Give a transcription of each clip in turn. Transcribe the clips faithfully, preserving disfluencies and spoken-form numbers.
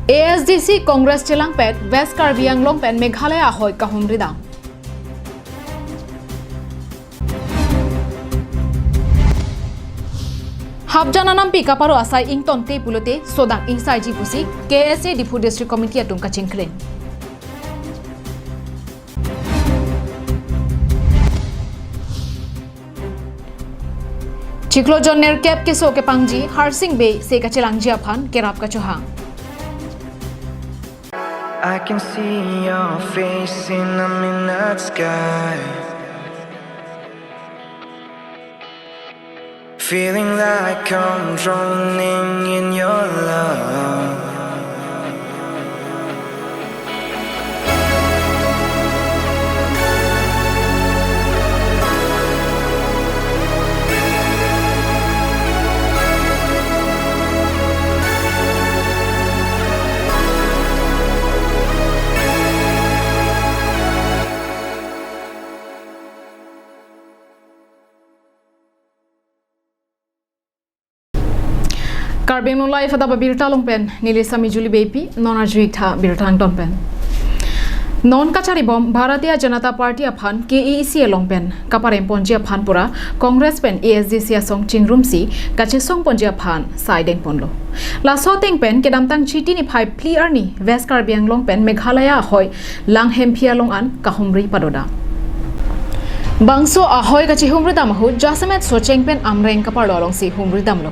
A S D C Congress chelangpet West Karbi Anglong pen Meghalaya ahoi kahumridam. Hapjan anampi kaparo asai ingtonte pulote sodak ingsaiji pusi K S A Diphu District Committee atum kachingkring. Chiklo jon nerkep keso kepangji Harsing Bey se kachelangji aphan kerap kachohang. I can see your face in the midnight sky. Feeling like I'm drowning in your love. Karbi Anglong Live adap abirta along pen neli Sami Julie Beypi, non arju-ik tha birta angton pen. Non kacharibom Bharatiya Janata Party aphan K A A C along pen kaparem ponji aphan pura Congress pen A S D C asong chingrumsi kachesong ponji aphan saideng ponlo. Laso ateng pen kedamtang Chiti niphai phli arni West Karbi Anglong pen Meghalaya ahoi Langhemphi along an kahumri padoda. Bangso ahoi kachihumridam ahut jasemet Socheng pen Amreng kaparlo alongsi humridamlo.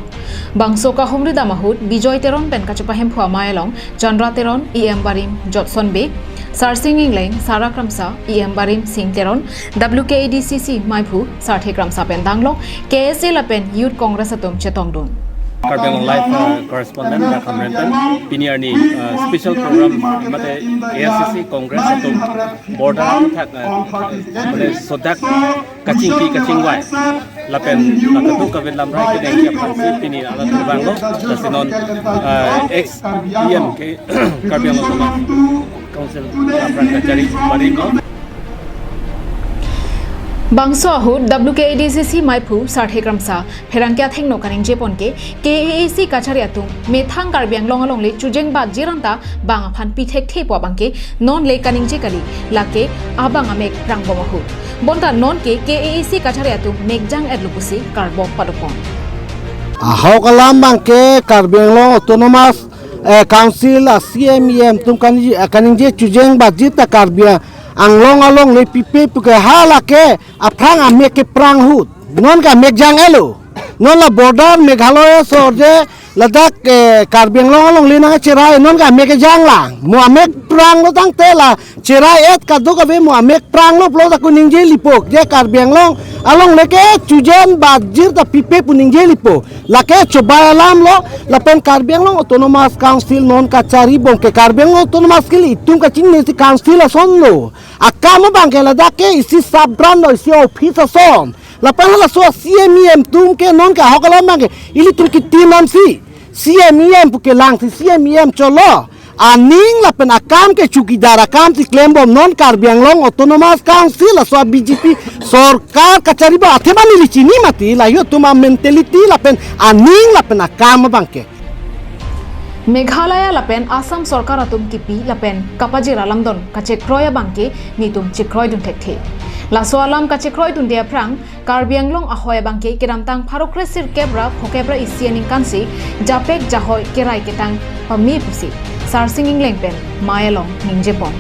Bangso kahumridam ahut Bijoy Teron pen kachepahemphu amei along Chandra Teron, E M barim Jotson Bey, Sarsing Engleng, Sara Kramsa, E M barim Sing Teron, W K A D C C meiphu Sarthe Kramsa pen danglong K S A lapen Youth Congress atum chetongdun. Karbi Anglong Live, uh, correspondent dak Hamren pen pini arni, uh, special program mate A S D C Congress atum border athak, uh, mane sodak kachingki kachingvai lapen la kadokave lamrai kedengji aphansi pini alanglivanglo. Lasi non, uh, ex E M ke Karbi Anglong Autonomous Council apran kachari barimlo. Bangso ahut W K A D C C meiphu Sarthe Kramsa pherangke athengno kaningje pon ke K A A C kachari atum methang Karbi Anglong alongle chujeng batjir anta bang aphan pi thekthe pu abang ke non le kaningje kali, lake abang amek prangbom ahut. Bonta non ke K A A C kachari atum mekjang-etlo pusi karbom padopon. Ahok alam abang ke Karbi Anglong Autonomous, eh, Council a C M E M atum kaningje, kaningje chujeng batjir ta Karbi Anglong alongle pipe pu ke hala ke aphrang amek keprang ahut. Non ke amek jang-etlo. Non la border Meghalaya sorje ladak, eh, Karbi Anglong alongle nangcherai, non ke amek kejang lang. Mo amek pranglo tangte la cherai-et kadokave mo amek pranglo pulo ta ko ningjelipo. Je Karbi Anglong alongle ke chujeng batjir ta pipe pu ningjelipo. Lake chobai alamlo, lapen Karbi Anglong Autonomous Council non kacharibom ke Karbi Anglong Autonomous ke ilitum kachinine si council asonlo. Akam abang ke ladak ke isi sub-branch lo, isi office ason. Lapen halaso a C M E M atum ke non ke ahok alam abang ke ilitum kitinamsi C M E M pu kelangsi C M E M cholo. Aning lapen akam ke chowkidar akam si klembom non Karbi Anglong Autonomous Council laso a B J P sorkar kachari ba athema neli chini mati la yo atum a-mentality lapen aning lapen akam abang ke. Meghalaya lapen Assam sorkar atum kipi lapen kapajir alamdon kachekroi abang ke netum chekroidun thekthe. Laso alam kachekroidunde aphrang Karbi Anglong ahoi abang ke kedamtang pharo kresirkep ra phokep ra isi aningkan si japek jahoi kerai ketang pame pusi Sarsing Engleng pen mei along ningjepon.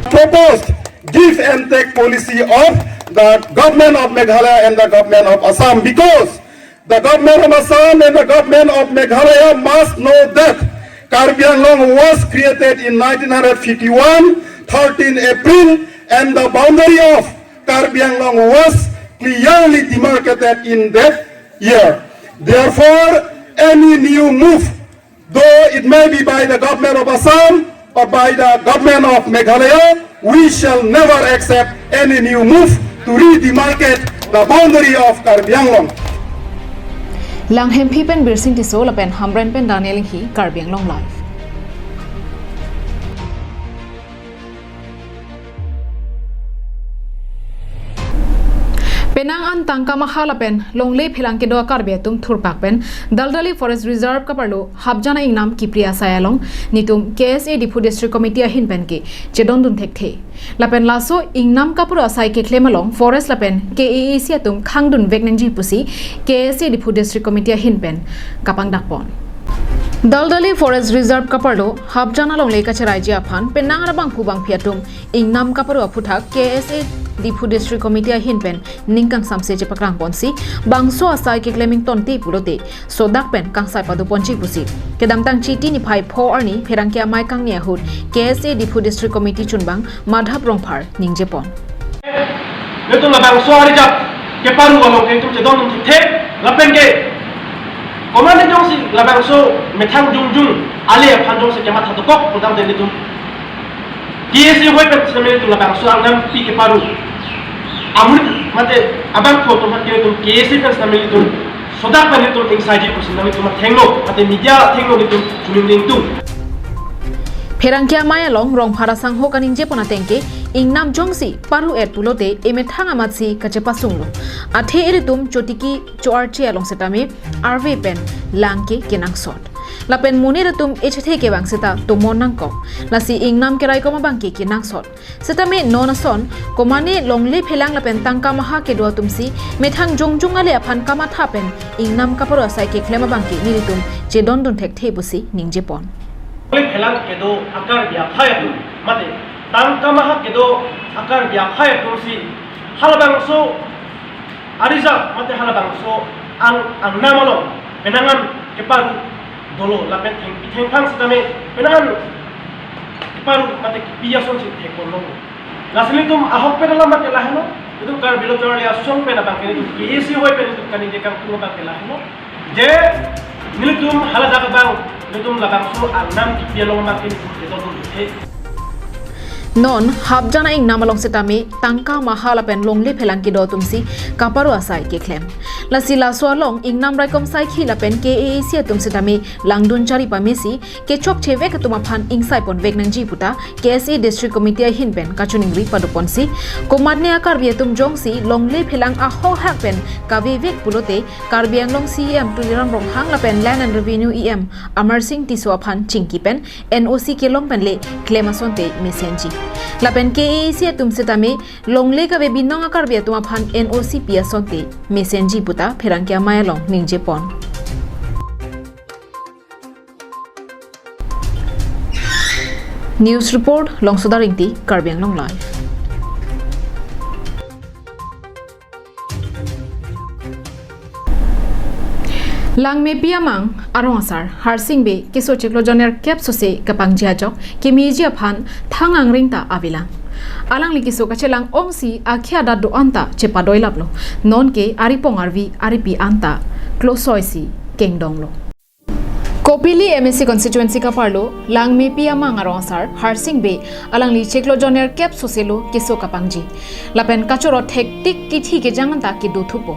Proposed give and take policy of the government of Meghalaya and the government of Assam, because the government of Assam and the government of Meghalaya must know that Karbi Anglong was created in nineteen fifty-one, thirteen April, and the boundary of Karbi Anglong was clearly demarcated in that year. Therefore, any new move, though it may be by the government of Assam or by the government of Meghalaya, we shall never accept any new move to redemarcate the boundary of Karbi Anglong. Langhemphi pen Birsing Tisso lapen Hamren pen Daniel Inghi, Karbi Anglong Live. Penang an Tangka Maha lapen longle phelang kedo a-Karbi atum thurpak pen Daldali Forest Reserve kaparlo hapjana ingnam kipri asai along netum K S A Diphu District Committee ahin pen ke chedondun thekthe. Lapen laso ingnam kaparo asai keklem along Forest lapen K A A C atum khangdun vek nangji pusi K S A Diphu District Committee ahin pen kapangdakpon. Daldali Forest Reserve kaparlo hapjana longle kacheraiji aphan penang arabangphu bangphi atum ingnam kaparo aphuthak K S A Diphu District Committee ahin pen ning kangsamse chepakrangponsi bangso asai keklem ingtonte pulote sodak pen kangsai padoponji pusi kedamtang Chiti niphai pho arni pherangke amei kangni ahut K S A Diphu District Committee chunbang Madhav Rongphar ningjepon. Netum labangso arijak keparo along ke netum chedondun thekthe lapen ke komat jongsi labangso methang jongjong ale aphan jongsi kematha dokok putangte netum K S A hoi pen setame netum labangso angnam pi keparo amun mate abangphu atum aphan ke netum K S A pen setame netum sodak pen netum ingsaiji pusi netum athengno mate media athengno netum chuning dingtung. Pherangke amei along Rongphar asangho kaningjepon ateng ke ingnam jongsi paro-et pulote emethang amatsi kachepasunglo. Athe ilitum chotiki cho-arche along setame arve pen lang ke kenangsot. Lapen monit atum echethe kevang seta tomon nangkok. Lasi ingnam keraikom abang ke kenangsot. Setame non ason, komane longle phelang lapen Tangka Maha kedo atumsi methang jongjong ale aphan kamatha pen ingnam kaparo asai keklem abang ke nelitum chedondun thekthe pusi ningjepon. Longle phelang kedo a-Karbi aphai atum mate Tangka Maha kedo a-Karbi aphai atumsi halabangso arijak mate halabangso ang angnam along penang an keparo dolo lapen thengpi thengphang setame penang an keparo mate kipi asonsi thekponlo. Lasi netum ahok pen alam mate lahelo, netum Karbi Lo Charli Asong pen abang ke netum K S A hoi pen netum kaningje kangtung abang ke lahelo. Je netum haladak abang netum labangso angnam kipi along abang ke netum chedondun thekthe. Non hapjana ingnam along setame Tangka Maha lapen longle phelang kedo atumsi kaparo asai keklem. Lasi laso along ingnam raikom saikhi lapen K A A C atum setame langdun chari pamesi kechokche vek atum aphan ingsaipon vek nangji puta K S A District Committee ahin pen kachiningri padoponsi komatne a-Karbi atum jongsi longle phelang ahok hak pen kave vek pulote Karbi Anglong C E M Tuliram Ronghang lapen Land and Revenue E M Amarsing Tisso aphan chingki pen N O C kelong pen le klem asonte mesenji. Lapen K A A C atum setame longle kave binong a-Karbi atum aphan N O C pi asonte mesenji puta pherangke amei along ningjepon. News report, Longsodar Ingti, Karbi Anglong Live. Langmepi amang arong asar Harsing Bey keso chiklo joner kep sose kapangji ajok kemeji aphan thang angring ta avelang. Alangli keso kachelang ongsi akhei adat do-an ta chepadoilaplo. Nonke aripong arvi aripi anta klosoisi kengdonglo. Kopili M A C constituency kaparlo Langmepi amang arong asar Harsing Bey alangli chiklo joner kep soselo keso kapangji. Lapen kachoro thektik kithi kejang anta kedothupo.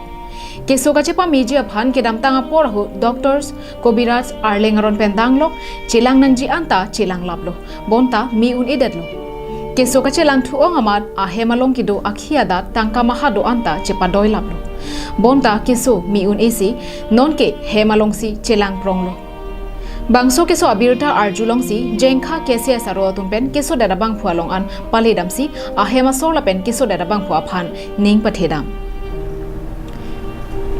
Keso kachepameji aphan kedamtang apor ahut doctors, kobiraj, arleng aron pen danglok chelang nangji anta chelanglaplo. Bonta me un-edetlo. Keso kachelang thu-ong amat ahem along kedo akhei adat Tangka Maha do-an ta chepadoilaplo. Bonta keso me un-esi nonke hem alongsi chelangpronglo. Bangso keso abirta arjulongsi Jengkha K C S aro atum pen kesodet abangphu along an paledamsi ahem asor lapen kesodet abangphu aphan ning pathedam.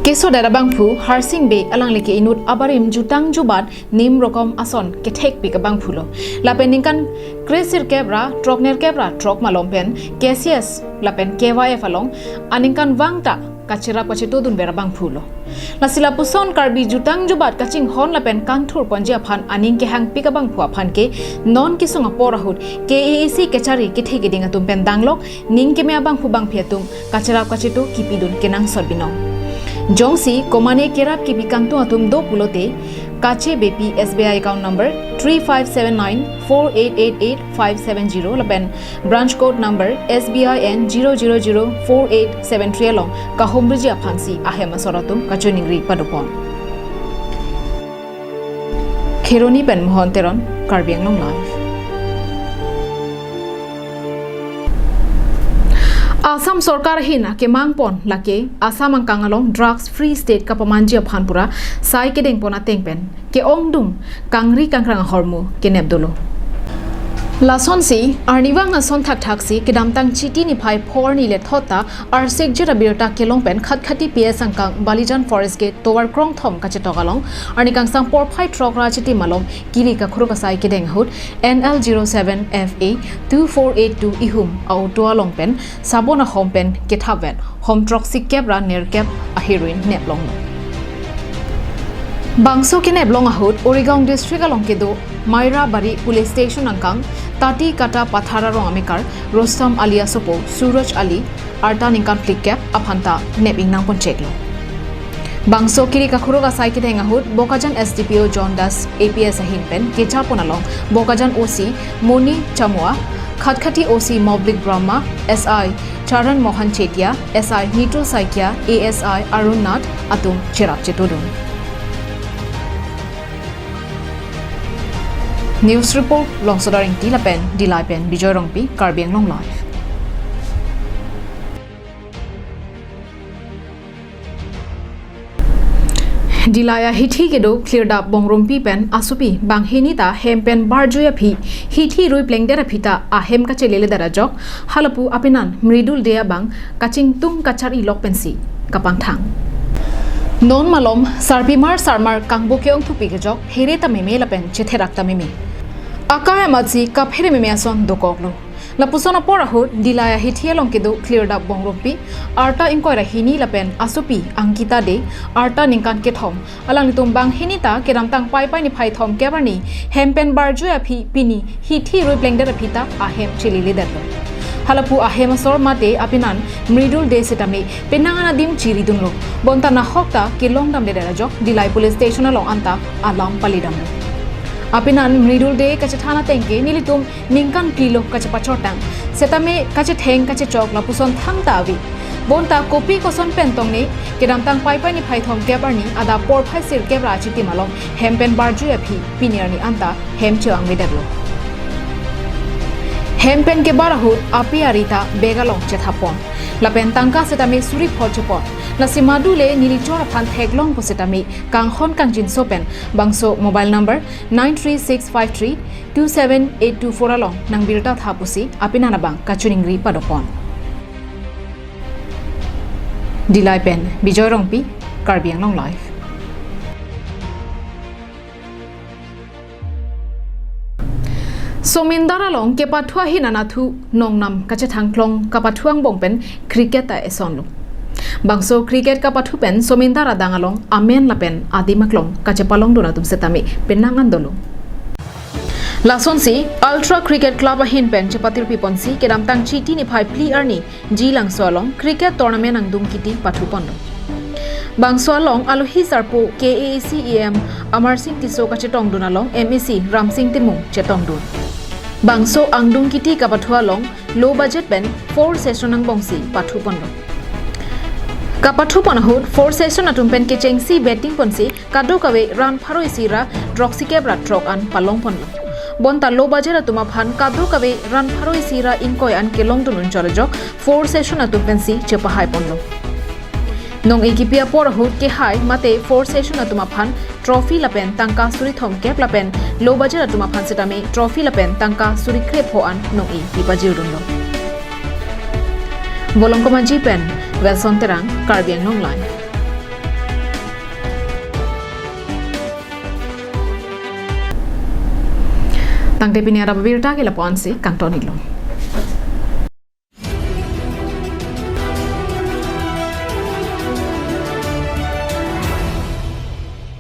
Kesodet abangphu Harsing Bey alangli ke inut abarim jutang jubat nim rokom ason kethekpik abangphulo. Lapen ningkan kresirkep ra troknerkep ra trok malom pen K C S lapen K Y F along aningkanvang ta kacherap kachetodunver abangphulo. Lasi lapuson Karbi jutang jubat kachinghon lapen kangthurponji aphan aning kehangpik abangphu aphan ke non kesung apor ahut K A A C kechari kethe keding atum pen danglok ning keme abangphu bangphi atum kacherap kacheto kipidun kenangsot binong. Jongsi komane kerap kipi kangtung atum do pulote, kachebepi S B I account number three five seven nine four eight eight eight five seven zero lapen branch code number S B I N zero zero zero four eight seven three along kahumriji aphansi ahem asor atum kachiningri padopon. Kheroni pen Mohon Teron, Karbi Anglong Live. Assam Sorkar ahin akemang pon lake Assam angkang along drugs free state kapamanji aphan pura sai kedeng pon ateng pen ke-ongdung kangri kangkrang ahormu kenep dolo. Lasonsi arnivang ason thakthak si kedamtang Chiti niphai phongo arni le thot ta arsikjir abirta kelong pen Khatkhati P S angkang Balijan Forest Gate tovar krongthom kachetok along arni kangsam porphai throk ra achitim along kiri kakhuruk asai kedeng ahut N L zero seven F A two four eight two ihum a-auto along pen sabon ahom pen kethapvet hom throksikep ra nerkep a-heroin neplonglo. Bangso keneplong ahut Morigaon District along kedo Mairabari Police Station angkang Tati Kata Pathar arong amekar Rostam Ali asopo Suraj Ali arta ningkan phlikep aphan ta nep ingnang poncheklo. Bangso kiri kakhuruk asai kedeng ahut Bokajan S D P O John Das A P S ahin pen keja pon along Bokajan O C Moni Chamua, Khatkhati O C Moblik Brahma, S I Charan Mohan Chetia, S I Nitul Saikia, A S I Arun Nath atum cherap chetudun. News report Longsodar Ingti lapen Dillai pen Bijoy Rongpi, Karbi Anglong Live. Dillai ahithi kedo Khlirdap Bongrumpi pen asopi banghini ta hem pen barjui aphi hithi rui plengdet aphi ta ahem kacheleledet ajok halapu apenan Mridul Dey abang kachingtung kachari lok pensi kapangthang. Non malom sarpimar sarmar kangbo ke-ongthupi kejok here ta meme lapen chetherak ta meme. Akai amatsi kaphere meme ason dokoklo. Lapuson apor ahut Dillai ahithi along kedo Khlirdap Bongrumpi arta ingkoi ra hini lapen asopi Angkita Dey arta ningkan kethom alanglitum banghini ta kedamtang Paipai niphai thomkep arni hem pen barjui aphi pini hithi rui plengdet aphi ta ahem cheleledetlo. Halapu ahem asor mate apenan Mridul Dey setame penang an adim chiridunlo. Bonta nahok ta kelong damdedet ajok Dillai Police Station along anta alam palidamlo. Apenan Mridul Dey kachethan ateng ke nelitum ningkan phli lo kachepachortang. Setame kachetheng kachechok lapuson thangta ave. Bonta kopi koson pen tong ne kedamtang Paipai niphai thomkep arni adap porphai sirkep ra achitim along hem pen barjui aphi pini arni anta hem chevangvedetlo. Hem pen kebar ahut api ari ta bag along chethap pon. Lapen tangka setame suri phot chepon. Lasi madu le neli chor aphan theklongpo setame kanghon kangjinso pen bangso mobile number nine three six five three two seven eight two four along nangbirta tha pusi apenan abang kachiningri padopon. Dillai pen Bijoy Rongpi, Karbi Anglong Live. Somindar along kepathu ahin anatthu nongnam kachethangklong kapathu angbong pen cricket ta esonlo. Bangso cricket kapathu pen Somindar adang along amen lapen adim aklong kachepalongdun atum setame penang an dolo. Lasonsi Ultra Cricket Club ahin pen chepatirpi ponsi kedamtang Chiti niphai phli arni Jilangso along cricket tournament angdung kiti pathu ponlo. Bangso along alohi sarpo K A A C E M Amarsing Tisso kachetongdun along M A C Ramsing Timung chetongdun. Bangso angdung kiti kapathu along low budget pen four session angbongsi pathu ponlo. Kapathu pon ahut four session atum pen kechengsi batting ponsi kadokave run pharo isi ra throksikep ra throk an palong ponlo. Bonta low budget atum aphan kadokave run pharo isi ra ingkoi an kelongdun unchor ajok four session atum pensi chepahai ponlo. Nong-e kipi apor ahut kehai mate four session atum aphan trophy lapen tangka suri thomkep lapen low budget atum aphan setame trophy lapen tangka suri krepho an nong-e kipajirdunlo. Bolong Komaji pen Wilson Terang, Karbi Anglong Live. Tangte pini adap abirta ke lapu-ansi kangton-iklo.